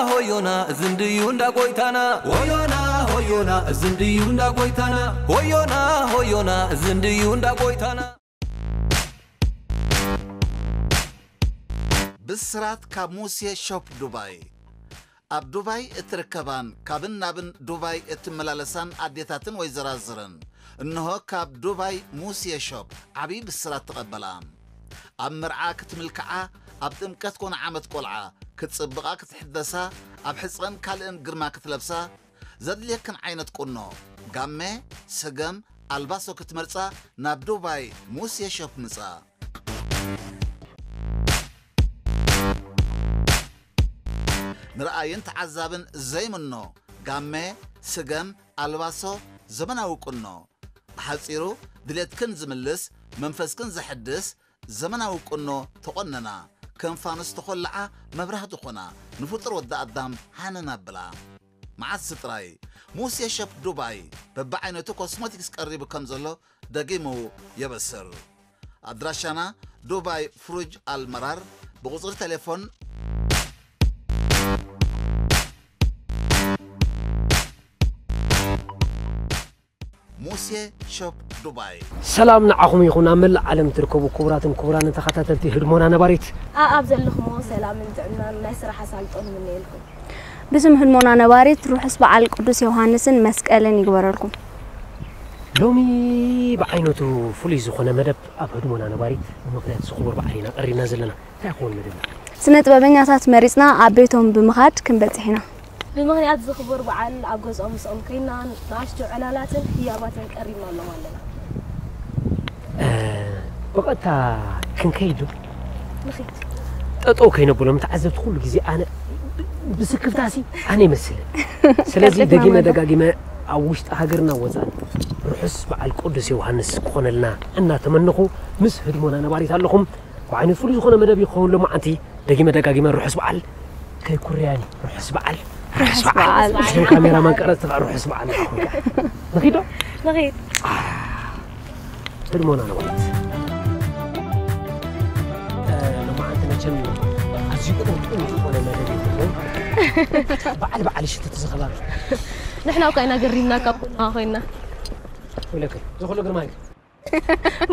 ሆዮና እዚ እንድዩ እንዳ ጎይታና። ሆዮና ሆዮና እዚ እንድዩ እንዳ ጎይታና። ሆዮና ሆዮና እዚ እንድዩ እንዳ ጎይታና። ብስራት ካብ ሙሴ ሾፕ ዱባይ። ኣብ ዱባይ እትርከባን ካብን ናብን ዱባይ እትመላለሳን ኣዴታትን ወይዘራዝርን፣ እንሆ ካብ ዱባይ ሙሴ ሾፕ ዓብዪ ብስራት ተቐበላ። ኣብ መርዓ ክትምልክዓ፣ ኣብ ጥምቀት ኮነ ዓመት ቆልዓ ክትጽብቓ ክትሕደሳ፣ ኣብ ሕጽረን ካልእን ግርማ ክትለብሳ፣ ዘድልየክን ዓይነት ቁኖ፣ ጋመ፣ ስገም፣ ኣልባሶ ክትመርጻ ናብ ዱባይ ሙሴ ሾፕ ምጻ። ንረኣይን ተዓዛብን ዘይምኖ ጋመ፣ ስገም፣ ኣልባሶ፣ ዘመናዊ ቁኖ። ብሓጺሩ ድሌትክን ዝምልስ፣ መንፈስክን ዘሕድስ ዘመናዊ ቁኖ ተቖነና። ከም ፋኑስ ተኾልዓ መብራህቲ ኾና፣ ንፍጡር ወዲ ኣዳም ሃነን ኣብላ። መዓስ ጥራይ ሙሴ ሸፕ ዱባይ በብዓይነቱ ኮስሞቲክስ ቀሪቡ ከም ዘሎ ደጊሙ የበስር። ኣድራሻና ዱባይ ፍሩጅ ኣልመራር፣ ብቁጽሪ ቴሌፎን ሙሴ ሾፕ ዱባይ። ሰላም ንዓኹም ይኹን ኣብ መላእ ዓለም ትርከቡ ክቡራትን ክቡራንን ተኸታተልቲ ህድሞና ነባሪት። ኣኣብ ዘለኹሞ ሰላምን ጥዕናን ናይ ስራሕ ኣሳልጦን ይምነየልኩም። ብስም ህድሞና ነባሪት ርሑስ በዓል ቅዱስ ዮሃንስን መስቀልን ይግበረልኩም። ሎሚ ብዓይነቱ ፍሉይ ዝኾነ መደብ ኣብ ህድሞና ነባሪት ብምኽንያት እዚ ክቡር በዓል ኢና ቀሪብና ዘለና። እንታይ ክኸውን መደብ? ስነ ጥበበኛታት መሪጽና ኣብ ቤቶም ብምኻድ ክንበጽሕ ኢና። ብምኽንያት እዚ ክቡር በዓል ኣብ ገዝኦም ምስኦም ኮይና ንኣሽቱ ዕላላትን ህያባትን ቀሪብናሎም ኣለና። እ፣ ብቐጥታ ክንከይድ ዶ? ንኺድ። ጠጠው ከይነብሎም ተዓዘብቲ ኩሉ ግዜ ኣነ ብስክፍታሲ ኣነ ይመስል። ስለዚ ቀልጢፍና ደጊመ ማለት። ደጋጊመ ኣብ ውሽጢ ሃገርና ወፃን ርሑስ በዓል ቅዱስ ዮሃንስ ክኾነልና እናተመነኹ ምስ ህድሞና ነባሪት ኣለኹም። ብዓይነቱ ፍሉይ ዝኾነ መደብ ይኸውን ሎማዓንቲ። ደጊመ ደጋጊመ ርሑስ በዓል። ከይኩርያኒ ርሑስ በዓል። ርሑስ በዓል። ርሑስ በዓል። እዞም ካሜራማን ቀረፅቲ ከዓ ርሑስ በዓል ንዓኹም ከዓ። ንኺድ ዶ? ንኺድ። ህድሞና ነባሪት። እ፣ ሎማዓንቲ መቸም ኣዝዩ ቅጥንጥን ዝኾነ መደብ እዩ። በዓል በዓል ሽትት ዝኸባቢ። ንሕና እኳ ኢና ገሪምናካ ኮይና። ወለከ፣ እዚ ኩሉ ግርማ እዩ።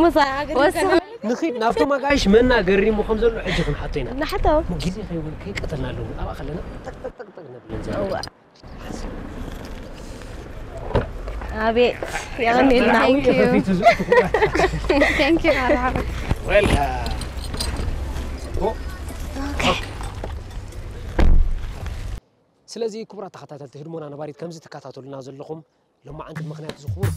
ምሳይ ኣገሪምካ ወስኽ። ንኺድ ናብቶም ኣጋይሽ መና ገሪሙ ከም ዘሎ ሕጂ ክንሓቶ ኢና። ንሓቶ። ግዜ ከይወል-፣ ከይቀተልና ኣለዎ። ኣብኣ ከለና ጠቅ፣ ጠቅ፣ ጠቅ፣ ጠቅ ነብለን ዘለና። እዋ። ኣቤት፣ የቐንየልና። Thank you። ከፊቱ ዝእቱ ኩሉ። Thank you፣ ማርሓባ። Welcome። ኦ። ኦኬ። ስለዚ ክቡራት ተኸታተልቲ ህድሞና ነባሪት ከምዚ ትከታተሉና ዘለኹም ሎማዓንቲ ብምኽንያት እዚ ክቡር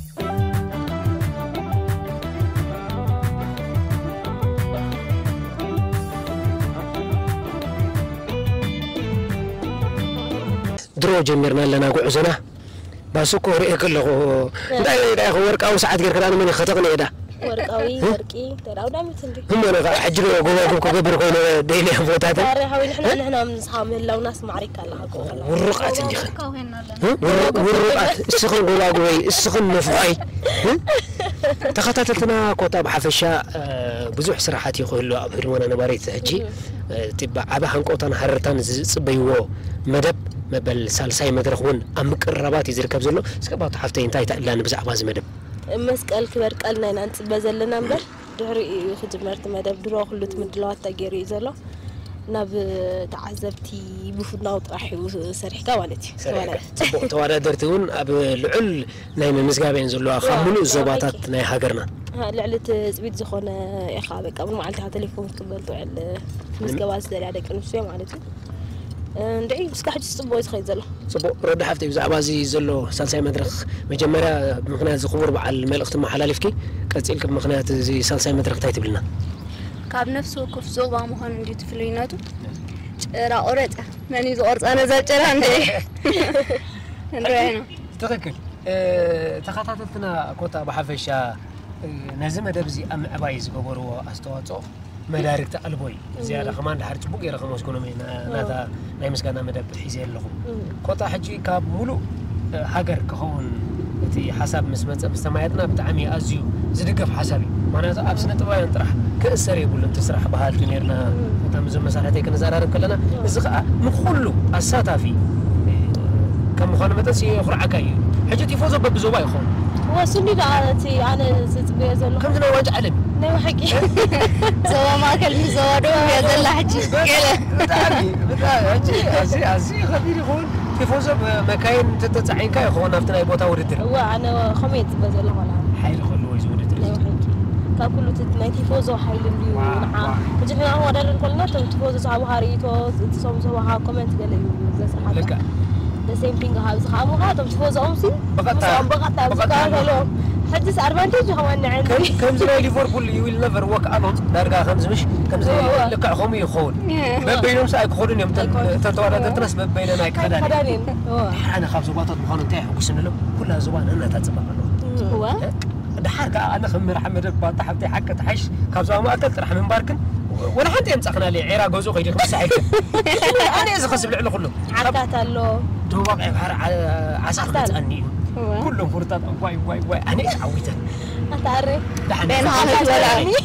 ድሮ ጀሚርና ኣለና ጉዕዞና። ባሱ እኮ ርእየ ከለኹ፣ እንታይ ኢኻ ወርቃዊ ሰዓት ጌርካ ደኣ ንመን ኢኻ ከተቕንኤ ደኣ? ወርቃዊ፣ እ? ወርቂ፣ እንታይ ደኣ ኣውዳሚት እንዲ። እሞ፣ ንኻ ሕጂ ዶ ጎባጉብ ክገብር ኮይነ ደይነ ቦታታት? ዛሬ ሓዊ ንሕና፣ እ? ንሕና ምሳኻ ምህላውናስ ማዕሪካ ኣለኻ እኮ ከለኻ። ውሩቓት እንዲኽን። እ? ውሩ-፣ ውሩቓት፣ እስኽን ጎባጉበይ፣ እስኽን ነፍሖይ። እ? ተኸታተልትና ኮታ ብሓፈሻ፣ እ፣ ብዙሕ ስራሓት እዩ ክህሉ ኣብ ህድሞና ነባሪት ሕጂ። እህ። እ፣ እቲ ብዓቢ ሃንቀውታን ሃረርታን ዝጽበይዎ መደብ መበል ሳልሳይ መድረኽ እውን ኣብ ምቅርራባት እዩ ዝርከብ ዘሎ። እስከ ባቱ ሓፍተይ እንታይ ተዕላኒ ብዛዕባ እዚ መደብ? መስቀል ክበርቀልና ኢና ንጽበ ዘለና እምበር፣ ድሕሪኡ እዩ ክጅመር እቲ መደብ። ድሮ ኩሉ እቲ ምድላዋት ተገይሩ እዩ ዘሎ። ናብ ተዓዘብቲ ብፍናው ጥራሕ እዩ ሰሪሕካ ማለት እዩ። ሰሪሕካ። ተወዳዳሪ። ጽቡቕ፣ ተወዳደርቲ እውን ኣብ ልዑል ናይ ምምዝጋብ እየን ዘለዋ፣ ካብ ያ፣ ምሉእ ያ፣ ዞባታት ኦኬ። ናይ ሃገርና። ሃ፣ ልዕሊ ትጽቢት ዝኾነ ኢኻ፣ በቃ፣ ብመዓልቲ ኢኻ ቴሌፎን ክትቅበል ትውዕል፣ ምዝገባ ዝደልያ ደቂ ኣንስትዮ ማለት እዩ። እንድዒ፣ እስካብ ሕጂ ጽቡቕ እዩ ዝኸይድ ዘሎ። ጽቡቕ። ረዱ ሓፍተይ፣ ብዛዕባ እዚ ዘሎ ሳልሳይ መድረኽ፣ መጀመርያ ብምኽንያት እዚ ክቡር በዓል መልእኽቲ መሓላሊፍኪ፣ ቀጺልኪ ብምኽንያት እዚ ሳልሳይ መድረኽ እንታይ ትብልና? ካብ ነፍሲ ወከፍ ዞባ ምዃኑ እንድዩ እቲ ፍሉይነቱ። ጭራ ቁረጽ፣ መን እዩ ዝቆርጻ ነዛ ጭራ እንደ? እንድዒ ነው። ትኽክል። እ፣ ተኸታተልትና ኮታ ብሓፈሻ፣ እ፣ ነዚ መደብ እዚ ኣብ ምዕባይ ዝገበርዎ ኣስተዋጽኦ መዳርግቲ ኣልቦ እዩ። ዝያዳ ከማን ድሓር ጽቡቕ ገይረ ከመስግኖም እየ፣ ና-፣ ናታ ናይ ምስጋና መደብ ሒዘ ኣለኹ። ኮታ ሕጂ ካብ ሙሉእ፣ እ፣ ሃገር ክኸውን እቲ ሓሳብ ምስ መጸ ብዝተማየጥና ብጣዕሚ ኣዝዩ ዝድገፍ ሓሳብ እዩ። ምኽንያቱ ኣብ ስነ ጥበባውያን ጥራሕ ክእሰር የብሉን። እቲ ስራሕ በሃልቲ ነርና፣ እቶም እዞም መሳርሕተይ ክንዘራረብ ከለና፣ እዚ ከዓ ንኹሉ ኣሳታፊ ከም ምዃኑ መጠን የኹርዓካ እዩ። ሕጂ ቲፎዞ በብዞባ ይኸውን። ወስኒ ደኣ እቲ ኣነ ዝጽበዮ ዘለኹ ከምዚ ናይ ዋንጫ ዓለም እዩ። ናይ ብሓቂ። ዞባ ማእከል ምስ ዞባ ደቡብ እያ ዘላ ሕጂ። ገለ። ብጣዕሚ፣ ብጣዕሚ፣ ሕጂ ኣዝዩ፣ ኣዝዩ ከቢድ ይኸውን። ቲፎዞ መካይን እንተተጻዒንካ ይኸውን ኣብቲ ናይ ቦታ ውድድር። እወ፣ ኣነ ከምኡ እየ ዝጽበ ዘለኹ ወላ። ሓይሊ ክህልዎ እዩ እዚ ውድድር። ናይ ብሓቂ። ካብ ኩሉ እቲ ናይ ቲፎዞ ሓይሊ እንድዩ ዋው፣ ንዓ። ዋው። ሕጂ ንሕና ክንወዳደር ከለና እቶም ቲፎዞ ዝሃቡኻ ርእይቶ፣ እቶም ዝሃቡኻ ኮመንት ገለ እዩ ዘስርሓካ። ልክዕ። The same thing ኣብዚ ከኣ እሞ ከኣ እቶም ቲፎዞኦም ሲ ብቐጥታ፣ ምስኦም ብቐጥታ ብቐጥታ ዝከታተልዎም። ሕጂስ ኣድቫንቴጅ ይኸውን ንዓይ። ከም-፣ ከምዚ ናይ ሊቨርፑል you will never walk alone ዳርጋ ከምዚ ምሽ፣ ከምዚ እወ፣ እወ። ልክዕ ከምኡ ይኸውን። እወ። በበይኖም ሲ ኣይክኸዱን እዮም። እተን-፣ ኣይኮኑን። እተን ተወዳደርትናስ በበይነን ኣይክኸዳን እየን። ኣይክኸዳን እየን። እወ። ሓነ ካብ ዞባታት ምዃኑ እንታይ የሐጉስኒ ኣሎ? ኩላ ዞባ ነናታ ጽባቐ ኣለዋ። እወ። እ? ደሓር ከኣ ኣነ ከም መርሓ መደብ ባንታ ሓብተይ ሓቂ ትሓይሽ ካብ ዞባ ማእከል ጥራሕ ምንባርክን ወላ ሓንቲ የምጻኽናለይ ዔራ ገዝኡ ከይዲ ክምሳሕ ኢልክን። ኣነ እየ ዝኸስብ ልዕሊ ኩሉ። ዓርካት ኣሎ። ዶባ ቀይ ባሕሪ ዓ-፣ ዓሳ ዓሳ ኣሎ። ክመጽኣኒ እዩ። እወ። ኩሎም ፍሩታት ዋይ፣ ዋይ፣ ዋይ፣ ኣነ እየ ተዓዊተ። ኣታ ኣረ። ደሓን በይንኻ ዓሳ ክትበልዖ።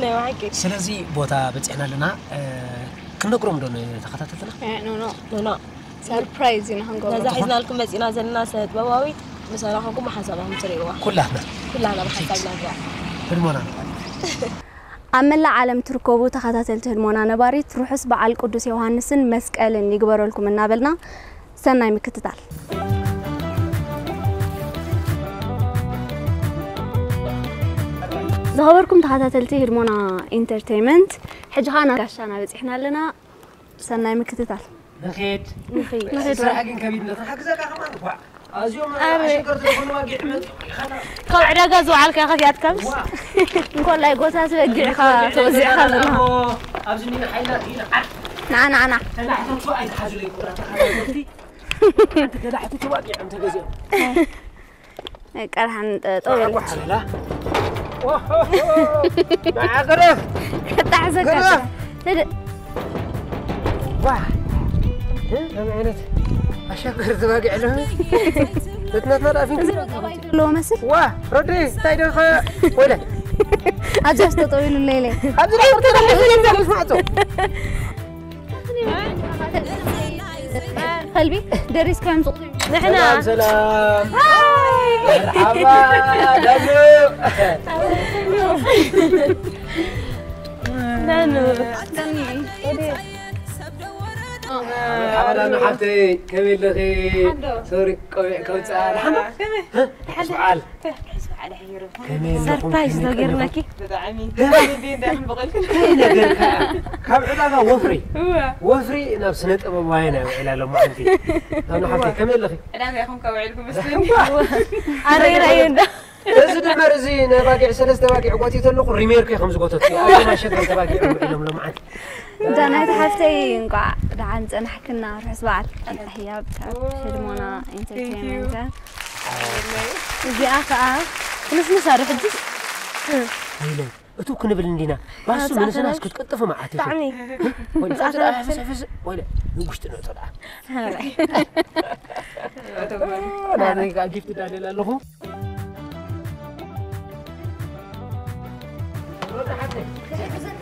ናይ ብሓቂ። ስለዚ ቦታ በጺሕና ኣለና። እ፣ ክንነግሮም ዶ ንተኸታተልትና? እ፣ ኖ፣ ኖ። ኖ፣ ኖ። ሰርፕራይዝ ኢና ክንገብሮ። ነዛ ሒዝናልኩም መጺና ዘለና ስነ ጥበባዊት ምሳና ኮንኩም ብሓንሳብ ኢኹም ትርእይዋ። ኩላትና። ኩላትና ብሓንሳብ ኢና ንሪኣ። ህድሞና ነባሪት። ኣብ መላእ ዓለም ትርከቡ ተኸታተልቲ ህድሞና ነባሪት ርሑስ በዓል ቅዱስ ዮሃንስን መስቀልን ይግበረልኩም እናበልና ሰናይ ምክትታል። ዝኸበርኩም ተኸታተልቲ ህድሞና ኢንተርቴይመንት፣ ሕጂ ኸኣ ናብ ጋሻና በጺሕና ኣለና። ሰናይ ምክትታል። ንኺድ። ንኺድ። ንኺድ። ስራሕ ግን ከቢድ ነው። ክንሓግዘካ ከማን እኳ። ኣዝዮም ኣበይ? ኣሸገርቲ ዝኾኑ ዋጊዕ መፂኡ ኢኻ። ካብ ዕዳጋ ዝወዓልካ ኢኻ እዚኣትካስ? ዋ። እንኮላይ ጎሳስ በጊዕ ኢኻ ተወዚዕካ ዘለኻ። ኣብዚ እኒኦ ሓይልና ርኢና ዓድ። ንዓ፣ ንዓ፣ ንዓ። ተናሕተቱ ኣይትሓዙለይ ክቡራት ተኸታተልቲ። ሓንቲ ገዳሕቲ ተዋጊዖም ተገዚኦም። ቀርሓን ጠ-፣ ጠው በለች። ጓሓላ። ኦሆሆ። መዓገረፍ። ክታሕዘካ። ገረፍ። ትድ-፣ ዋ። እ፣ ከመይ ዓይነት ኣሸገርቲ ተባጊዕ ኣለኹ። ነትናትና ደኣ ፊንክ። እዚ ዶ ጠባይ ዘለዎ መስል? ዋ፣ ረዲ፣ እንታይ ደልኻ? ወይለ። ኣጆሽ ተጠው ኢሉ ለይለ። ኣብዚ ደኣ ቁርጥር ኣለኹ፣ ምስ ማዕጾ። ከልቢ ደሪስካ ምጽ-፣ ንሕና። ሰላም፣ ሰላም። ሃይ። መርሓባ፣ ዳግም። ናኑ። መርሓባ፣ ዳኑ ሓፍተይ፣ ከመይ ኣለኺ? ሓዶ። ሶሪ፣ ቆቢዕ ከውፅኣ። ደሓን ዶ? ከመይ? ደሓን ዶ? በዓል። ከመይ ኣለኹም? ሰርፕራይዝ ከመይ ነው ገይርናኪ። ቀኒኹም? ብጣዕሚ። ከመይ? ከመይ ነገርካ? ካብ ዕዳጋ ወፍሪ። እወ። ወፍሪ ናብ ስነ ጥበባውያን እያ ውዒላ ሎማዓንቲ። ናኑ ሓፍተይ፣ ከመይ ኣለኺ? ዕዳጋ ኢኹም ከውዕልኩም መስለኒ። ኣረይራዮ እንዳ። እዚ ድመር እዚ ነባጊዕ ሰለስተ ባጊዕ ጎቲተ ኣለኹ፣ ሪሜርክ ከም ዝጎተት እዩ። ኣብ ማሸገር ተባጊዕ ውዒሎም ሎማዓንቲ። እንዳ ናይቲ ሓፍተይ እንቋዕ ደሓን ጸናሕክና፣ ርሑስ በዓል። ኣሕያ ብታብ ህድሞና ኢንተርቴይንመንት። እዚኣ ከኣ ክንስንሳ ዶ ሕጂ? ወይለይ፣ እቱ ክንብል እንዲና። ባሱ ኣጻዕተና። ምንስናስ ክትቅጥፉ መዓት እዩ። ብጣዕሚ። ወይ ኣጻዕተና ኣጻዕተና ፍስሕ ፍስሕ፣ ወይለ፣ ንጉሽጢ ነእቶ ደኣ። ኣረ። ናተይ ከኣ ጊፍት ዳልየላ ኣለኹ።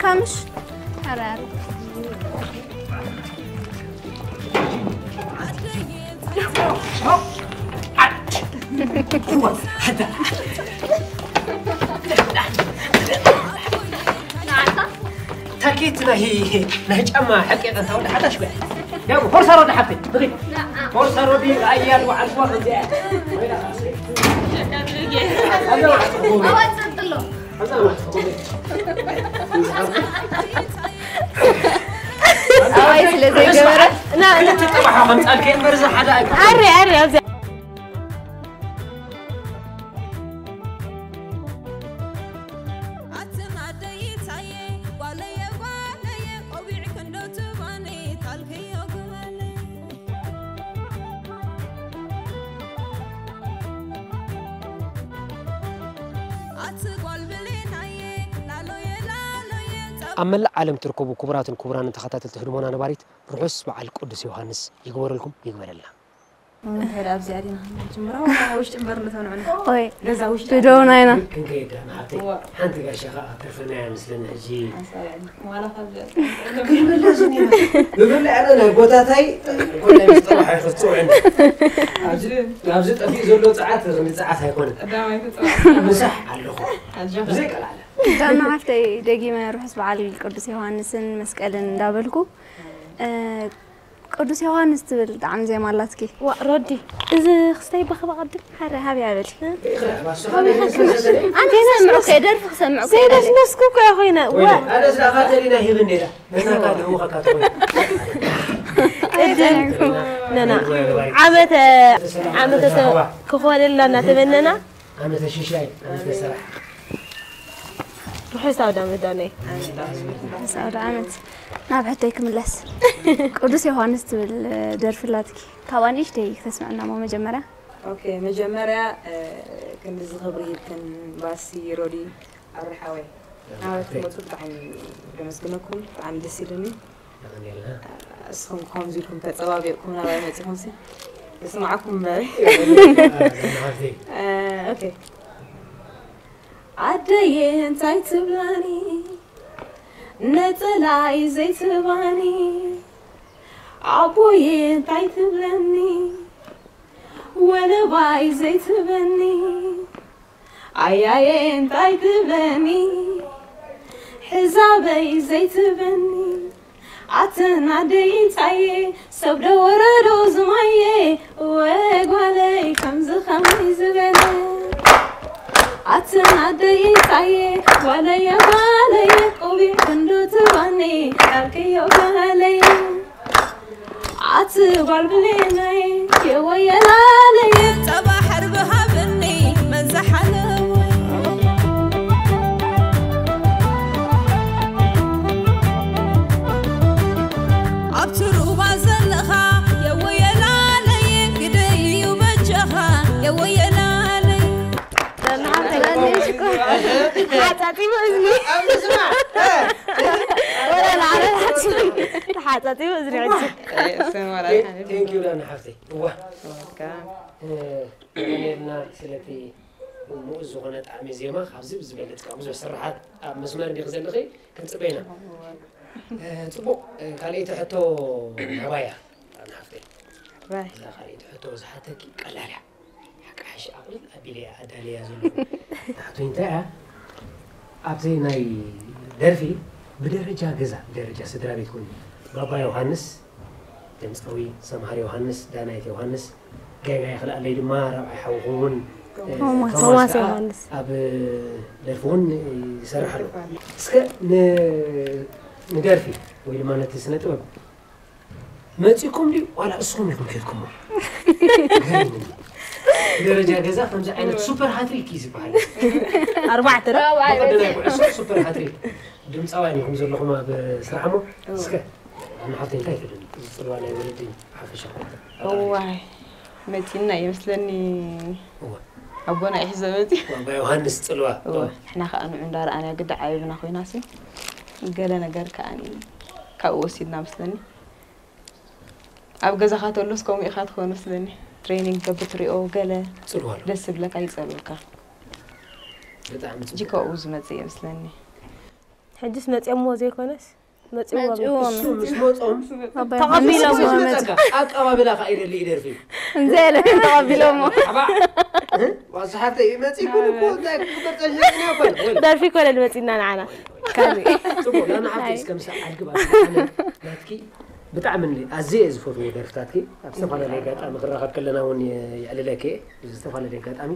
ካምሽ? ኧረ፣ ኧረ። ታኬት ናይ፣ ናይ ጫማ ሓቂ ቀንታ ወዲ ሓዳሽ በያ። ያው ፎርሳ ሮድ ሓቂ። ብሪ። ፎርሳ ሮድ ኣያል ወዓልዋ ከምዚያ። ኣዋጽእ ጥሎ። ኣባይ ስለ ዘይገበረ። ና፣ ና። ክልተ ጠባሓ ከምጻልከ እምበር፣ እዚ ሓደ ኣይኮነን። ኣረ፣ ኣረ፣ ኣብዚ። ኣትን ኣደይ ታየ፣ ጓለየ፣ ጓለየ፣ ቆቢዕ ክንዶ ትባኒ፣ ታልክዮ ግበኒ። ኣብ መላእ ዓለም ትርከቡ ክቡራትን ክቡራንን ተኸታተልቲ ህድሞና ነባሪት፣ ርሑስ በዓል ቅዱስ ዮሃንስ ይግበረልኩም፣ ይግበረልና። እንተ ኣብዚኣ ዲና ክንጅምራ፣ ዋላ ውሽጢ እምበር ንተንዑና። ወይ ገዛ ውሽጢ ብደውና ኢና። ክንከይድ ዳና ሓብተይ። ሓንቲ ጋሻ ከዓ ተርፈና እያ ምስለኒ ሕጂ። ሓሳብ ያለ። ዋላ ካብዚኣ ክንመለስ ኢና። ብፍላይ ኣነ ናይ ጎታታይ ኮላይ ምስ ጠባሕ ኣይክትፅውዕኒ። ኣብዚ ጠፊእ ዘሎ ፀዓት ክንዲ ፀዓት ኣይኮነን። ቀዳማይ ተፃዋዕ። ምሳሕ ኣለኹ። ኣጆኻ። ብዘይ ቀላለ። ዳና ሓፍተይ ደጊመ ርሑስ በዓል ቅዱስ ዮሃንስን መስቀልን እንዳበልኩ እ፣ ቅዱስ ዮሃንስ ትብል ጣዕሚ ዜማ ኣላትኪ። ዋ ሮዲ፣ እዚ ክስተይ በኸ በቐድም። ሓረ ሃብ ያበል። ኣንተ ሰምዑ ከ ደርፊ ክሰምዑ ከ ዘይደስመስኩ እኮ እያ ኮይነ። ኣነ ስለ ካተሊና ሂብ እንዴዳ ነናካ ደውኻ ካትኮይ ቅድም ነና ዓመተ ዓመተ ሰብ ክኾነልና እናተመነና ዓመተ ሽሻይ ዓመተ ሰራሕ ርሑስ ኣውደ ዓመት ዳነይ። ሳውዲ ዓመት ናብ ሕቶይ ክምለስ። ቅዱስ ዮሃንስ ትብል ደርፊ ኣላትኪ። ካብኣ ንእሽተይ ክተስምዕና እሞ መጀመርያ። ኦኬ፣ መጀመርያ ክንዲ ዝኽብሪ ሂብክን ባሲ ሮዲ ኣብርሓወይ ናበት ትመፁ ብጣዕሚ የመስግነኩም። ብጣዕሚ ደስ ኢሉኒ። እስኹም ከምዚ ኢልኩም ተፀባቢቕኩም ናባይ መፂኹም ሲ ይስማዕኩም እምበር። ኦኬ፣ ኣደየ እንታይ ትብላኒ ነፀላይ ዘይትህባኒ ኣቦየ እንታይ ትብለኒ ወለባይ ዘይትበኒ ኣያየ እንታይ ትብለኒ ሕዛበይ ዘይትበኒ ኣተን ኣደይ እንታየ ሰብ ዶ ወረዶ ዝማየ ወጓለይ ከምዚ ከመይ ዝበለ ኣተን ኣደይ እንታየ ጓለየ ጓለየ ቆቢዕ ክንዶ ትባኒ ኣልክዮ ጓለየ ኣቲ ጓል ብሌናይ የወየላለየ ጸባ ሕርቢ ሃብኒ መን ዝሓለወይ ኣብቲ ሩባ ዘለኻ የወየላለየ ግደይ እዩ በጃኻ የወየላለየ ሓጻጺሙ እዝኒ ወላ ንዓረብ ሓጺሙ ተሓጻጺሙ እዝኒ ዕጭ ቴንኪዩ ዳና ሓፍተይ እዋ ኔርና ስለቲ ምኡዝ ዝኾነ ጣዕሚ ዜማ ካብዚ ብዝበለፅ ካብ ብዙሕ ስራሓት ኣብ መስመር እንዲኺ ዘለኺ ክንፅበ ኢና ፅቡቕ ካልኣይቲ ሕቶ ናባያ ዳና ሓፍተይ እዛ ካልኣይቲ ሕቶ ዝሓተኪ ቀላል እያ ሓቃ ሓሽ ኣቕልል ኣቢለ እያ ኣዳልያ ዘለኹ ናሕቶ እንታይ እያ ኣብቲ ናይ ደርፊ ብደረጃ ገዛ ብደረጃ ስድራ ቤት ኮይኑ ባባ ዮሃንስ ድምፃዊ ሰምሃር ዮሃንስ ዳናይት ዮሃንስ ጌጋ ይኽልኣለይ ድማ ራብዓይ ሓውኹም እውን ቶማስ ዮሃንስ ኣብ ደርፊ እውን ይሰርሕ ኣሎ እስከ ንደርፊ ወይ ድማ ነቲ ስነ ጥበብ መፂኩም ድዩ ዋላ እስኹም ኢኹም ከድኩሞ ደረጃ ገዛ ከምዚ ዓይነት ሱፐር ሃትሪክ እዩ ዝበሃል ኣርባዕተ ቀደናይ ኩዕሶ ሱፐር ሃትሪክ ድምፃውያን ኢኹም ዘለኹም ኣብ ስራሕሞ እስከ ንሓፍተይ እንታይ ትብል ዝፅልዋ ናይ ወለዲ ሓፈሻ እዋይ መፂና ይመስለኒ ኣቦና ይሕዘ መፂ ዮሃንስ ፅልዋ ንሕና ከዓ ንዑ እንዳረኣና ግዳ ዓብና ኮይና ሲ ገለ ነገር ከዓ ካብኡ ወሲድና መስለኒ ኣብ ገዛኻ ተሎስ ከምኡ ኢኻ ትኾን መስለኒ ትሬኒንግ ገብር ትሪኦ ገለ ፅልዋ ኣሎ ደስ ዝብለካ ይፀልወካ ብጣዕሚ ሕጂ ካብኡ ዝመፅእ እየ መስለኒ ሕጅስ መፅኦምዎ ዘይኮነስ መፅእዎም መፅእዎም እሱ ምስ መፆም ተቐቢሎም ምስ መፀካ ኣቀባብላ ከዓ ይደሊ ይደርፊ እንዘለ ተቐቢሎሞ ሓባ ዋሱ ሓፍተይ መፂ ኩሉ እኮ እንታይ ክግበር ፀኒሕና ይኮን ደርፊ ኮነ መፂና ንዓና ካዚ ፅቡቅ ላና ሓፍተይ እስከ ምሳ ዓልግባ ናትኪ ብጣዕሚ ኣዝየ ዝፈትዎ ደርፍታትኪ ኣብ ዝተፈላለየ ኣጋጣሚ ክራኸብ ከለና እውን የዕልለኪ እየ ዝተፈላለዩ ኣጋጣሚ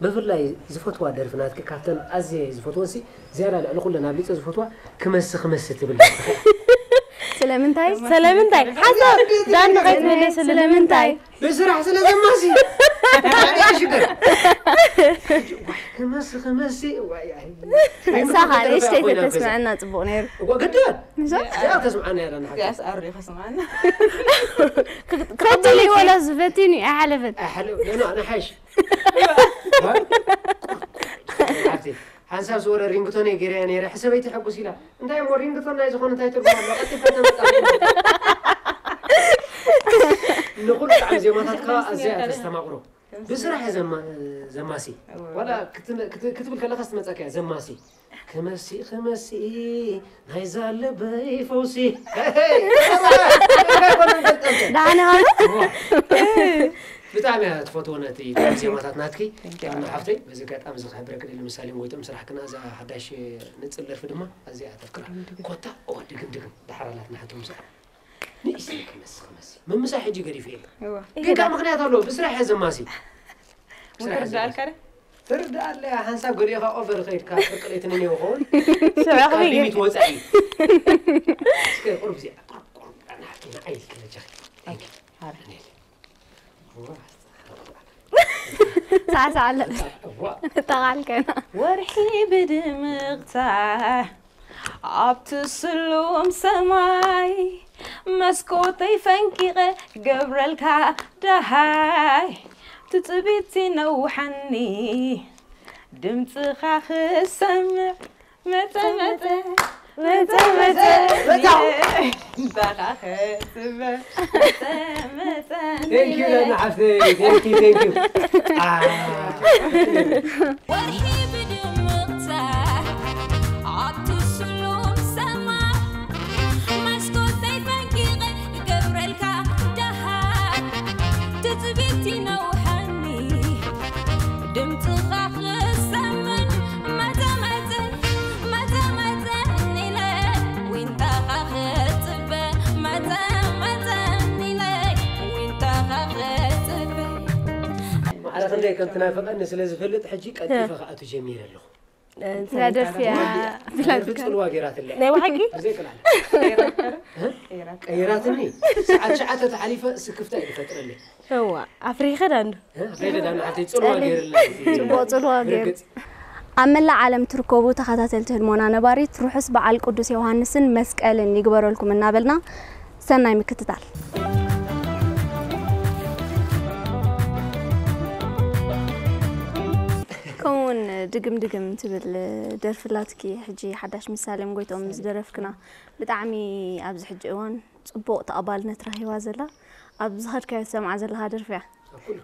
ብፍላይ ዝፈትዋ ደርፊ ናትኪ ካብተን ኣዝየ ዝፈትወን ሲ ዝያዳ ልዕሊ ኩለን ኣብሊፀ ዝፈትዋ ክመሲ ክመሲ ትብል ደርፊ ስለምንታይ ስለምንታይ ሓሳብ ዳን ከይትመለስ ስለምንታይ ብስራሕ ስለ ዘማሲ ሽግር ክመሲ ክመሲ ንሳኻ ንእሽተይ ተተስምዐና ፅቡቕ ነይሩ እኮ ግድን እዚኣ ተስምዓና ያለና ሓቂ ያስ ኣሪ ከስማና ክትቀበል ወላ ዝፈትን እዩ ኣይሓለፈን ኣሕለ ኖ ንሓሽ ሓንሳብ ዝወረ ሪንግቶን እየ ገይረያ ነይረ ሕሰበይቲ ሕጉስ ኢላ እንታይ እሞ ሪንግቶን ናይ ዝኾነ እንታይ ትርጉም ኣሎ ቀጢፋ ተመጣ ንኹሉ ጣዕሚ ዜማታትካ ኣዝያ እያ ተስተማቕሮ። ብስራሕ እየ ዘማ-፣ ዘማሲ። ዋላ ክትነ-፣ ክት-፣ ክትብል ከለኻስ ትመጸካ እያ፣ ዘማሲ። ክመሲ፣ ክመሲ፣ ናይዛ ልበይ ፈውሲ። ደሓን ኢኻ? እዋ። ብጣዕሚ እያ ትፈትዎ ነቲ ጣዕሚ ዜማታት ናትኪ። Thank you። ኣነ ሓፍተይ፣ በዚ ኣጋጣሚ እዚ ክሕብረኪ ደሊ፣ ምሳሌ ጎይቶም ስራሕክና እዛ ሓዳሽ ንጽል ደርፊ ድማ ኣዝያ እያ ተፍቅራ። ኮታ፣ እዋ፣ ድግም፣ ድግም፣ ድሓር ኣላትና ሕቶ ምስኣ። ንእሽተይ ክመሲ፣ ክመሲ። ምምሳሕ ሕጂ ገዲፈ እየ። እዋ። ግን ካብ ምኽንያት ኣለዎ፣ ብስራሕ እየ ዘማሲ። ብስራሕ እየ ምክርዳእልካ ዘማሲ። ዶ? ትርዳእ ኣለያ፣ ሓንሳብ ገሊእኻ ኦቨር ኸይድካ፣ ፍርቂ ለይቲ ነኔ ይኸውን። ሽዑ ካብ ክብይ ሊሚት ወጻኢ። እስከ ቁሩብ እዚኣ፣ ቁሩብ፣ ቁሩብ፣ ንዓኪ፣ ንዓይ ኢልኪ በጃኺ። Thank you። ሓረ። ነይ። እዋ። ሳዕሳዕ ኣለበት። እዋ። ጠቓልከና። ወርሒ ብድምቕታ ኣብቲ ስሉም ሰማይ መስኮተይ ፈንቂቐ ገብረልካ ደሃይ ትጽቢት ነውሓኒ ድምጽኻ ክሰምዕ መጸ መጸ መጸ መጸ መጸ። ባኻ ክጽበ መጸ መጸ Thank you፣ ዳና ሓፍተይ። Thank you፣ thank you። አ። ወርሒ ብድምቕታ ኣብቲ ስሉም ሰማይ መስኮተይ ፈንቂቐ ክገብረልካ ደሃይ ትጽቢት ይነውሓኒ ድምጽኻ ክሰምዕ መጸ መጸ መጸ መጸ ኢለ ዊንታኻ ክጽበ መጸ መጸ ኢለ ዊንታኻ ክጽበ ማዕረ ክንደይ ከም ትናፍቐኒ ስለ ዝፈልጥ ሕጂ ቀልጢፈ ክኣቱ ጀሚረ ኣለኹ። ስለ ደርፊ እያ። ደርፊ ጽልዋ ገይራትለይ። ናይ ብሓቂ? ብዘይ ቅልዓለ። ቀይራትኒ። ሰዓት ትሽዓተ ተሓሊፈ ስክፍታ እዩ ዝፈጥረለይ። እዋ፣ ኣፍሪኸ ዳንዱ። እ? ኣፍሪኸ ዳንዱ ሓፍተይ ጽልዋ ጸሊ-፣ ገይርለይ። ጽቡቕ ጽልዋ ገይሩ። ብርግጽ። ኣብ መላእ ዓለም ትርከቡ ተኸታተልቲ ህድሞና ነባሪት ርሑስ በዓል ቅዱስ ዮሃንስን መስቀልን ይግበረልኩም እናበልና ሰናይ ምክትታል። ከምኡውን ድግም ድግም ትብል ደርፊ ኣላትኪ፣ ሕጂ ሓዳሽ ምስ ሳሌም ጎይትኦም ዝደረፍክና፣ ብጣዕሚ ኣብዚ ሕጂ እዋን ጽቡቕ ተቐባልነት ረኺባ ዘላ፣ ኣብ ዝኸድካዮ ትሰምዓ ዘለኻ ደርፊ እያ።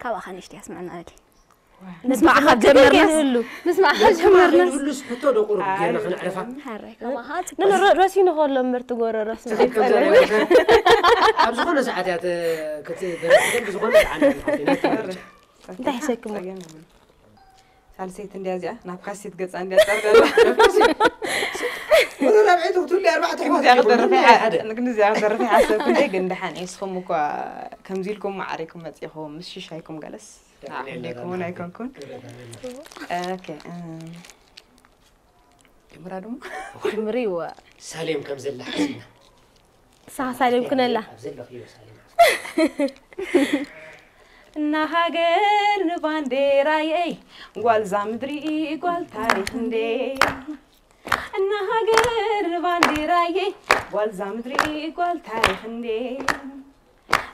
ካብኣ ንእሽተይ ኣስምዕና በሊ። ንስማዕ ካብ ጀመርናስ። ንስማዕ ካብ ጀመርናስ። ንብሉስ ሕቶ ዶ ቁሩብ ጌርና ክነዕርፋ? ሓራይ፣ ከማኻ ጽቡቕ። ኖ፣ ኖ፣ ረ-፣ ረሲኑ ከሎ እምበር ትጎረሮስ ትኽክል እንታይ ዘለዋ ይፈ-፣ ኣብ ዝኾነ ሰዓት እያ ተ-፣ ክት-፣ ደረስቲ ግን ብዝኾነ ሰዓት እያ ትሓትት። እንታይ ይሰክሞ? ጸገም የብሉን። ሳልሰይቲ እንድያ እዚኣ፣ ናብ ካሴት ገጻ እንድያ ጸርገላ። ወደ ራብዐይቲ ክትህሉ ኣርባዕተ ኣሕዋት እዚኣ ክደርፍ ይኹን፣ ይሓ-፣ ሓደ። ንግን እዚኣ ክደርፍ ይሓሰብኩ እንደ ግን ደሓን እየ። ንስኹም እኳ ከምዚ ኢልኩም ማዕሪኩም መጺኹም፣ ምስ ሽሻይኩም ገለስ። ንዓኹም ደይከውን ኣይኮንኩን። ኦኬ፣ እም፣ ጀምራ ድሞ? ጀምሪ፣ እወ። ሳሌም ከም ዘላ ሓሲብና። ንስኻ ሳሌም ኩነላ። ኣብ ዘለኽዮ ሳሌም። እና ሃገር ንባንዴራየይ፣ ጓልዛ ምድሪ ጓል ታሪኽ እንዴ። እና ሃገር ንባንዴራየይ፣ ጓልዛ ምድሪ ጓል ታሪኽ እንዴ።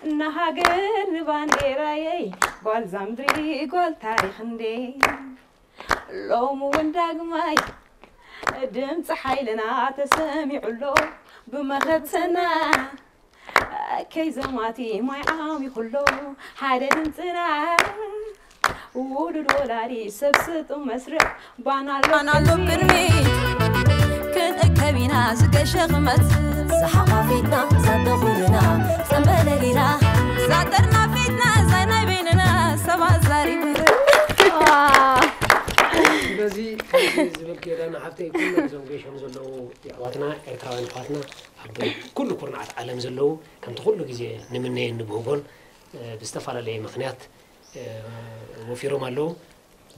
እና ሃገር ንባንዴራየይ፣ ጓልዛ ምድሪ ጓል ታሪኽ እንዴ። ሎሚ እውን ዳግማይ ድምፂ ሓይልና ተሰሚዑ ኣሎ። ብመኸተና ከይዘማቲ ማይ ዓሚኹ ኣሎ። ሓደ ድምፅና ውሉድ ወላዲ ሰብ ስጡ መስርዕ ባና ኣሎ ባና ኣሎ ቅድሚ ክንእከብ ኢና ዝገሸ ክመት ዝሓቋፊትና ዘተኹልና ጸንበለሊና ዛጠርና ፊትና ዛይ ናይ በይንና ሰብ ኣዛሪቡ። ስለዚ ከምዚ ዝበልክዮ ዳና ሓፍተይ፣ ኩሎም እዞም ገሾም ዘለዉ ኣሕዋትና፣ ኤርትራውያን ኣሕዋትና፣ ኣብ ኩሉ ኩርናዓት ዓለም ዘለዉ፣ ከምቲ ኩሉ ግዜ ንምነየን ንብህጎን፣ እ፣ ብዝተፈላለየ ምኽንያት፣ እ፣ ወፊሮም ኣለዉ።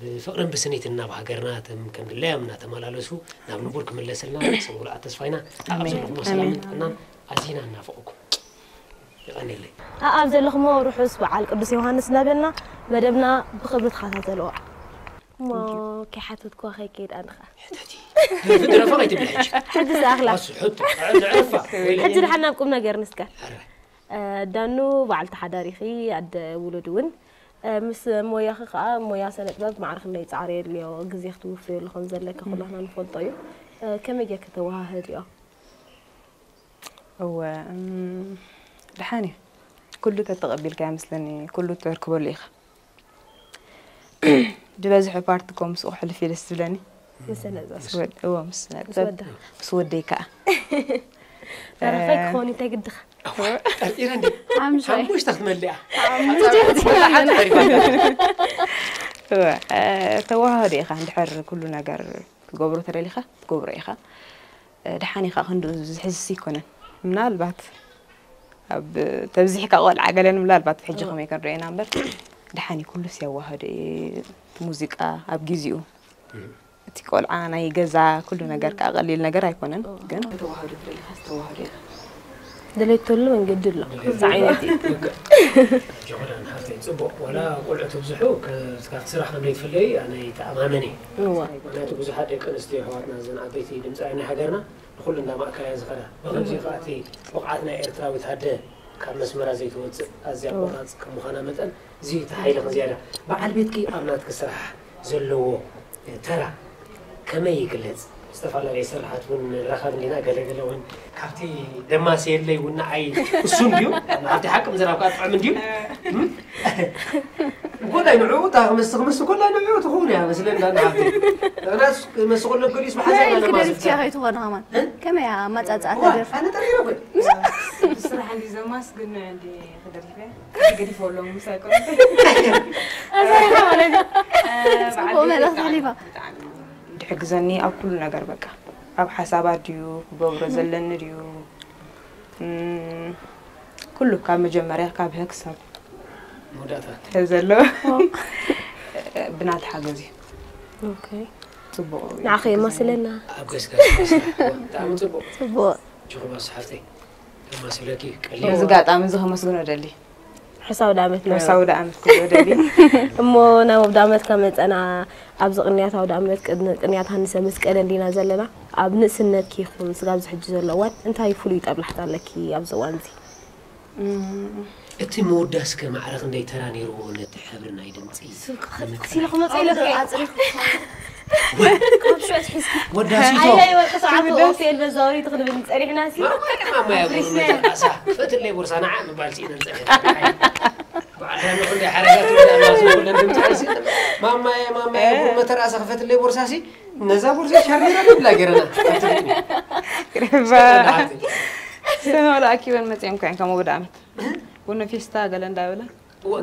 ብፍቕርን ብስኒትን ናብ ሃገርና፣ እቶም ከም ድላዮም እናተመላለሱ፣ ናብ ንቡር ክምለስልና፣ ሰብ ሙሉኣት ተስፋ ኢና። ኣብ ኣሜን። ዘለኹሞ ሰላምን ኣሜን። ጥዕናን ኣዚና እናፈቐኩም። የቐንየለይ። ኣኣብ ዘለኹሞ ርሑስ በዓል ቅዱስ ዮሃንስ እናበልና መደብና ብኽብሪ ተኸታተልዎ። እሞ ከይሓተትኩዋ ከይከይድ ኣነ ኸኣ። ሕተቲ። ደርፊ ደረፋ ከይትብሊ ሕጂ። ሕጂ ዝኣኽላ። ኣሱ ሕቶ። ንዕረፋ። ሕጂ ደሓን ናብ ቁም ነገር ንስከር። ሕራይ። እ፣ ዳኑ በዓልቲ ሓዳር ኢኺ፣ ኣደ ውሉድ እውን። እ፣ ምስ ሞያኺ ኸኣ፣ ሞያ ስነ ጥበብ ማዕረ ክንደይ ጻዕሪ የድልዮ፣ ግዜ ክትውፍየሉ ከም ዘለኪ ኩላህና ንፈልጦ እዩ። እ፣ ከመይ ጌርኪ ተወሃህድዮ? እወ፣ እም፣ ደሓን እዩ። ኩሉ ተተቐቢልካ ይመስለኒ፣ ኩሉ ተርክበሉ ኢኻ። ዝበዝሐ ፓርት እኮ ምስኡ ክሕልፍ እዩ ደስ ዝብለኒ። ምስ ነዛ ምስ ወድ- እዎ፣ ምስ ምስ ነጥብ፣ ወዳ ምስ ወደይ ከዓ። ተረፈይ ክኸውን እንታይ ግድኻ? ጠርጢረ እንዲ ሓምሻይ ሓሙሽተ ክትመልእ እያ። እወ፣ እ፣ ተዋህዶ ኢኻ፣ እንድሕር ኩሉ ነገር ክትገብሮ ተደሊኻ ትገብሮ ኢኻ። እ፣ ደሓን ኢኻ፣ ክንድኡ ዝሕዝስ ኣይኮነን። ምናልባት ኣብ ተብዚሕካ ቆልዓ ገለን ምናልባት ብሕጂ ከመይ ክንሪኦ ኢና እምበር፣ ደሓን እዩ፣ ኩሉስ የዋህዶ እዩ። እቲ ሙዚቃ ኣብ ግዚኡ፣ እቲ ቆልዓ ናይ ገዛ ኩሉ ነገር ከዓ ቀሊል ነገር ኣይኮነን። ግን ተዋህዶ ትደሊኻ ዝተዋህዶ ኢኻ። ድሌት ተሉ መንገዲ ኣሎ። እዚ ዓይነት እዩ። ጆርዳን ሃፍተይ፣ ፅቡቕ። ዋላ ቆልዑ ትብዝሑ፣ ከ- ካብቲ ስራሕ ከም ዘይትፍለዩ ኣነ ይተኣማመን እየ። እዋ ምክንያቱ ብዙሓት ደቂ ኣንስትዮ ኣሕዋትና፣ እዘን ዓበይቲ ድምፃውያን ናይ ሃገርና፣ ንኩሉ እንዳ ማእከላያ ዝኸዳ፣ ብከምዚ ከዓ እቲ ብቕዓት ናይ ኤርትራዊት ኣደ ካብ መስመራ ዘይትወፅእ ኣዝያ ቆራፅ ከም ምዃና መጠን፣ እዚ እቲ ሓይልኺ ዝያዳ። በዓል ቤትኪ ኣብ ናትኪ ስራሕ ዘለዎ ተራ ከመይ ይግለፅ? ዝተፈላለየ ስራሓት እውን ንራኸብ እንዲና፣ ገለገለ እውን ካብቲ ደማስየለይ እውን ንዓይ እሱ እንድዩ። ኣብቲ ሓቂ ምዝራብካ ጥዑም እንድዩ። እም? ኮላይ ንዕኡ እታ ክመስ ክመስ ኮላይ ንዕኡ ትኸውን እያ መስለኒ። ንዓብቲ ናስ ክመስ ከሎ ገሊስ ብሓሳብ ንዕል ኣለማስ ክደልፍ ቲያ ከይትኾን ኸማን ከመይ እያ ኣማፃፅኣ ዋ ተደርፍ ኣነ ጠሪረ ኮይ ስራሕ እንዲ ዘማስግን እንዲ ክደልፈ ገዲፎ ኣለዉ ምሳይ ቆረፈ ኣዛሪባ ማለት እዩ። ፅቡቅ መልእኽቲ ሕሊፋ። ትሕግዘኒ ኣብ ኩሉ ነገር፣ በቃ ኣብ ሓሳባት ድዩ ክገብሮ ዘለኒ ድዩ፣ እም፣ ኩሉ ካብ መጀመርያ ካብ ሀ ክሳብ መወዳእታ ተ ዘሎ ብናት ሓገዝ እዩ። ኦኬ ፅቡቅ እዩ። ንዓኸ የማስለና ኣብ ገስጋስ ስራሕ ብጣዕሚ ፅቡቅ። ፅቡቅ ጅኹባ ሰሓፍተይ ከማስለኪ ቀሊል በዚ ኣጋጣሚ እዚ ከመስግኖ ደሊ ሕሳብ ዳመት ነው። ርሳዊ ደኣመት ክብሎ ደሊ እሞ ናብ ኣውደ ዓመት ከመፀና ኣብዚ ቅንያት ኣውደ ዓመት ቅን- ቅንያት ሃንሰ ምስ ቀደም ዲና ዘለና ኣብ ንእስነትኪ ይኹን ስጋብ ዝሕጂ ዘሎ እዋን እንታይ ፍሉይ ጠብላሕታ ኣለኪ ኣብዚ እዋን እዚ? እቲ ምውዳስ ከ ማዕረ ክንደይ ተራ ነይርዎ ነቲ ሕብሪ ናይ ድምፂ? ክሲሉ ክመፀ ኢለ ኣፅሪኹ ካብ ሽዑ ትሒዝካ ወዳሲቶ ሓይላይ ወርቂ ሰዓቱ ሆቴል በዛወሪቱ ክንብል ጸኒሕና ሲ ማማያ ማማያ ቡርመ ተራሳ ክፈትለይ ቦርሳ ንዓ ምባል ስኢነን ፀኒሐ። በዓል ዳኒ ክንደይ ሓረጋት ይብላ ኣላ ዝብለን ድምፂ ኣልሲ። ማማየ ማማየ ቡርመ ተራሳ ክፈትለይ ቦርሳ ሲ ነዛ ቦርሳ ሻርሚራ ንብላ ገይረና። ሰማሉ ኣኪበን መፅኦም ከ ከም ወደ ዓመት ቡና ፌስታ ገለ እንዳበላ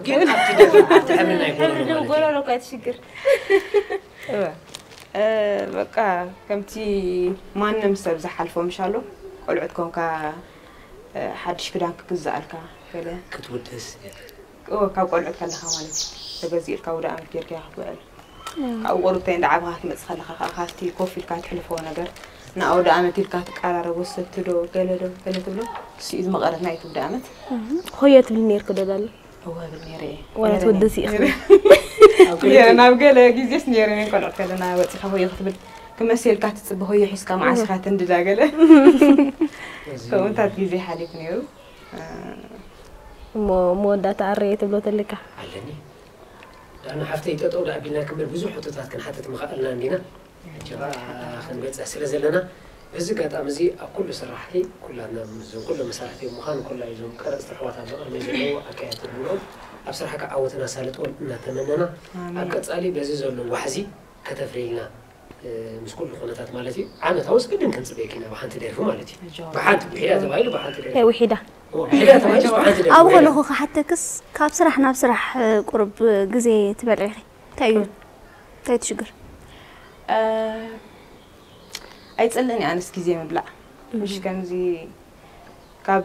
ግን ኣብቲ ደፍር ኣብቲ ሕብሪ ናይ ጎረሮ ማለት እዩ። ጎረሮ እኳ ትሽግር እወ። እ፣ በቃ ከምቲ ማንም ሰብ ዝሓልፎ ምሻሎ ቆልዑት ኮንካ፣ እ፣ ሓድሽ ክዳን ክግዛኣልካ ገለ ክትውደስ እወ፣ ካብ ቆልዑት ከለኻ ማለት እዩ። ተገዚእልካ ወደ ዓመት ጌርካ ክትውዕል። ካብኡ ቁሩብተይ እንዳ ዓብኻ ክትመጽእ ከለኻ ከዓ ካብቲ ኮፍ ኢልካ ትሕልፎ ነገር ንኣውደ ዓመት ኢልካ ትቀራረቦ ሰቲ ዶ ገለ ዶ ገለ ትብሎ። እሱ እዩ ዝመቐረት ናይቲ ውደ ዓመት። ሆየ ትብል ነርክ ዶ ዳኒ እወ ብል ነይረ እየ። ወላ ነይረ ትወደስ ነይረ። ኢኽኒ እየ፣ ናብ ገለ ግዜስ ነይረ እየን ቆልዑት ከለና ወፂኻ ሆየ ክትብል ክመሰልካ ትፅበ ሆየ ሒዝካ መዓስ ኢኻ ትንድዳ ገለ ከምኡታት ግዜ ሓሊፉ ነይሩ። እሞ መወዳእታ ኣረየ ትብሎ ተልካ ኣለኒ ዳና ሓፍተይ ጠጠው ዳ ኣቢልና ክምር ብዙሕ ሕቶታት ክንሓትት ምኽኣልና እንዲና ሕጂ ኸዓ ክንበፅሕ ስለ ዘለና በዚ ኣጋጣሚ እዚ ኣብ ኩሉ ስራሕቲ ኩላትና ምስዞም ኩሎም መሳርሕቲ ምዃን ኮላ እዞም ቀረፅቲ ኣሕዋት ኣብዚ ቅድሚ ዘለዉ ኣካየድቲ ንብሎም ኣብ ስራሕካ ዓወትን ኣሳልጦን እናተመነና ኣብ ቀፃሊ በዚ ዘሎ ዋሕዚ ከተፍርይልና ምስ ኩሉ ኩነታት ማለት እዩ ዓመት ኣውስ ግድን ክንፅበየኪ ኢና ብሓንቲ ደርፊ ማለት እዩ ብሓንቲ ብሒዳ ተባሂሉ ብሓንቲ ደርፊ ውሒዳ ብሒዳ ተባሂሉ ብሓንቲ ደርፊ ኣብ ከለኹ ክሓተክስ ካብ ስራሕ ናብ ስራሕ ቁርብ ግዜ ትበልዒ ኢኺ እንታይ እዩ እንታይ ትሽግር ኣይፅልእን ኣነስ ግዜ ምብላዕ ምሽ ከምዚ ካብ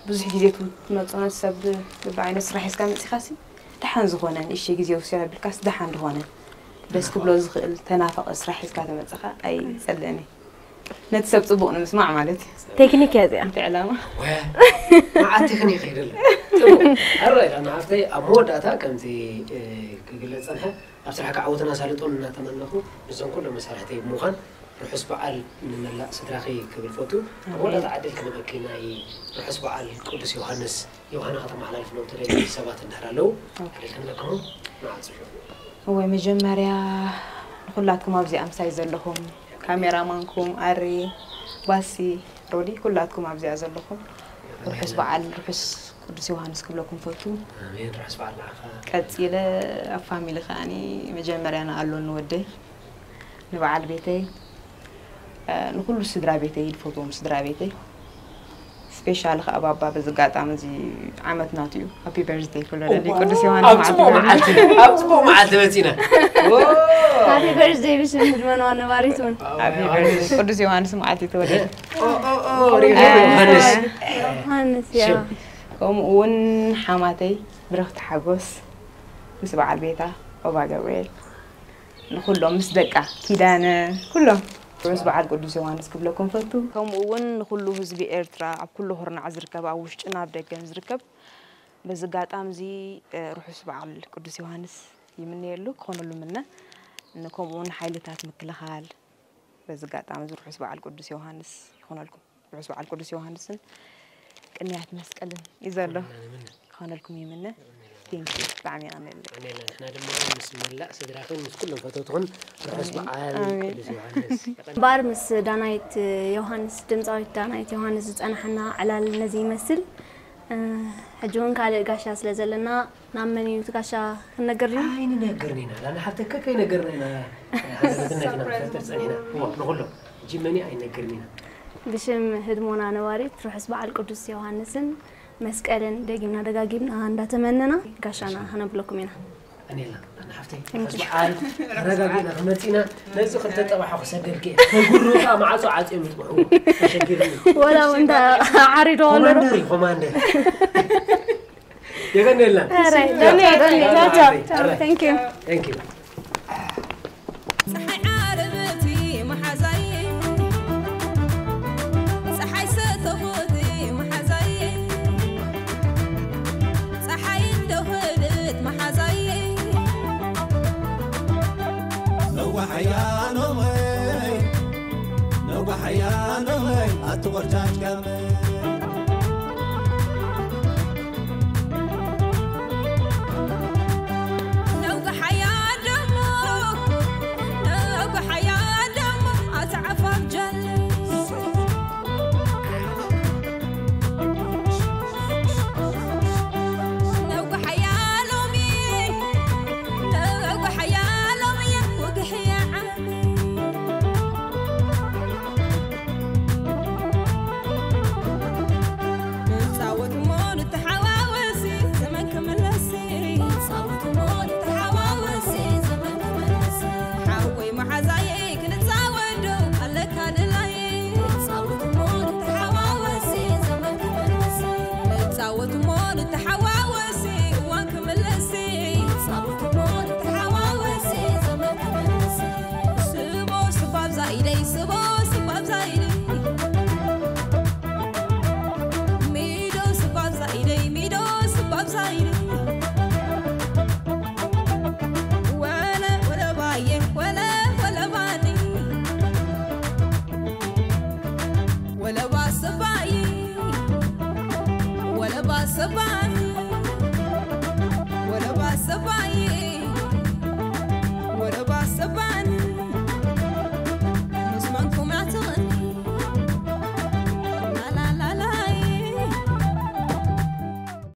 ብዙሕ ግዜ ትመፅኦ ሰብ በብዓይነት ስራሕ ሒዝካ መፂኻሲ ደሓን ዝኾነ ንእሽተይ ግዜ ወሲዳ ቢልካስ ደሓን ዝኾነ ደስ ክብሎ ዝኽእል ተናፈቐ ስራሕ ሒዝካ ተመፅኻ ኣይፀልእን እዩ ነቲ ሰብ ፅቡቕ ንምስማዕ ማለት እዩ ቴክኒክ እያ እዚኣ እቲ ዕላማ መዓት ቴክኒክ ይደለ ኣረ ኢላ ንሓፍተይ ኣብ መወዳእታ ከምቲ ክግለፅ ፀንሐ ኣብ ስራሕካ ዓወትን ኣሳልጦን እናተመነኹ ምስዞም ኩሎም መሳርሕተይ ብምዃን ርሑስ በዓል ንመላእ ስድራኺ ክብል ፈቱ። ኣብ ወላታ ዓድል ክነበኪ ናይ ርሑስ በዓል ቅዱስ ዮሃንስ ዮሃና ከተመሓላልፍሎም ትደልዩ ሰባት እንድሕር ኣለዉ ዕድል ክንበክሞ ንዓጽሑ። እወ መጀመርያ ንኹላትኩም ኣብዚኣ ምሳይ ዘለኹም ካሜራማንኩም ኣሪ ባሲ ሮዲ ኩላትኩም ኣብዚኣ ዘለኹም ርሑስ በዓል ርሑስ ቅዱስ ዮሃንስ ክብለኩም ፈቱ። ኣሜን። ርሑስ በዓል ንዓኻ። ቀጺለ ኣብ ፋሚሊ ከኣኒ መጀመርያ ንኣሎን ንወደይ ንበዓል ቤተይ እ፣ ንኹሉ ስድራ ቤተይ ዝፈትዎም ስድራ ቤተይ ስፔሻሊ ከዓ ባባ በዚ ኣጋጣሚ እዚ ዓመት ናቱ እዩ ሃፒ በርዝደይ ክብሎ ደሊ ቅዱስ ዮሃንስ ኣብ ጽቡቕ መዓልቲ ኣብ ጽቡቕ መዓልቲ መጺና። ሃፒ በርዝደይ ብሽም ህድሞና ነባሪት እውን ሃፒ በርዝደይ ቅዱስ ዮሃንስ መዓልቲ ተወለደ ዮሃንስ ዮሃንስ ያ ከምኡ እውን ሓማተይ ብረኽቲ ሓጎስ ምስ በዓል ቤታ ኦባ ገብርኤል ንኩሎም ምስ ደቃ ኪዳነ ኩሎም ርሑስ በዓል ቅዱስ ዮሃንስ ክብለኩም ፈቱ። ከምኡ እውን ንኩሉ ህዝቢ ኤርትራ ኣብ ኩሉ ኩርናዕ ዝርከብ ኣብ ውሽጥን ኣብ ደገን ዝርከብ በዚ ኣጋጣሚ እዚ ርሑስ በዓል ቅዱስ ዮሃንስ ይምነየሉ ክኾነሉ ምነ ንከምኡ እውን ሓይልታት ምክልኻል በዚ ኣጋጣሚ እዚ ርሑስ በዓል ቅዱስ ዮሃንስ ይኾነልኩም። ርሑስ በዓል ቅዱስ ዮሃንስን ቅንያት መስቀልን እዩ ዘሎ ክኾነልኩም ይምነ። ቴንኪ ብጣዕሚ ይቐንየለይ። ኣሜን። ንሕና ድማ ምስ መላእ ስድራኽን ምስ ኩሎም ፈተውትኽን ርሑስ በዓል ኣሜን። ቅዱስ ዮሃንስ። እምበኣር ምስ ዳናይት ዮሃንስ ድምፃዊት ዳናይት ዮሃንስ ዝፀናሕና ዕላል ነዚ ይመስል። እ፣ ሕጂ እውን ካልእ ጋሻ ስለ ዘለና ናብ መን እዩ እቲ ጋሻ ክንነግር ድዩ? ኣይንነግርን ኢና። ዳና ሓፍተይ ከከይነገርና ኢና። ሓላፍነት ኢና ንፈጥር ጸኒሕና። እሞ ንኹሎም ሕጂ መን እዩ ኣይንነግርን ኢና። ብሽም ህድሞና ነባሪት ርሑስ በዓል ቅዱስ ዮሃንስን መስቀልን ደጊምና ደጋጊምና እንዳተመነና ጋሻና ከነብለኩም ኢና። ኣኔላ ዳና ሓፍተይ ርሑስ በዓል ተረጋጊእና ክመጽእና ነዚ ክልተ ጠባሖ ክሰደልክ እየ። ተጉሩጣ ማዕጾ ዓጽዮም ይጥብሕዎ። ተሸጊርኒ። ወላ እውን ዓሪዶ ኣሎ። ኮማንደር እዩ ኮማንደር። የቀንየልና። ኧረ፣ ዳኒ፣ ዳኒ፣ ቻው፣ ቻው። Thank you። Thank you። ፀሓይ ዓረብቲ መሓዛየ፣ ፀሓይ ሰተኹቲ መሓዛየ፣ ፀሓይ እንደኸደት መሓዛየ። ነዋሓያ ሎመይ፣ ነዋሓያ ሎመይ፣ ኣቲ ቆርጫጭ ጋመ።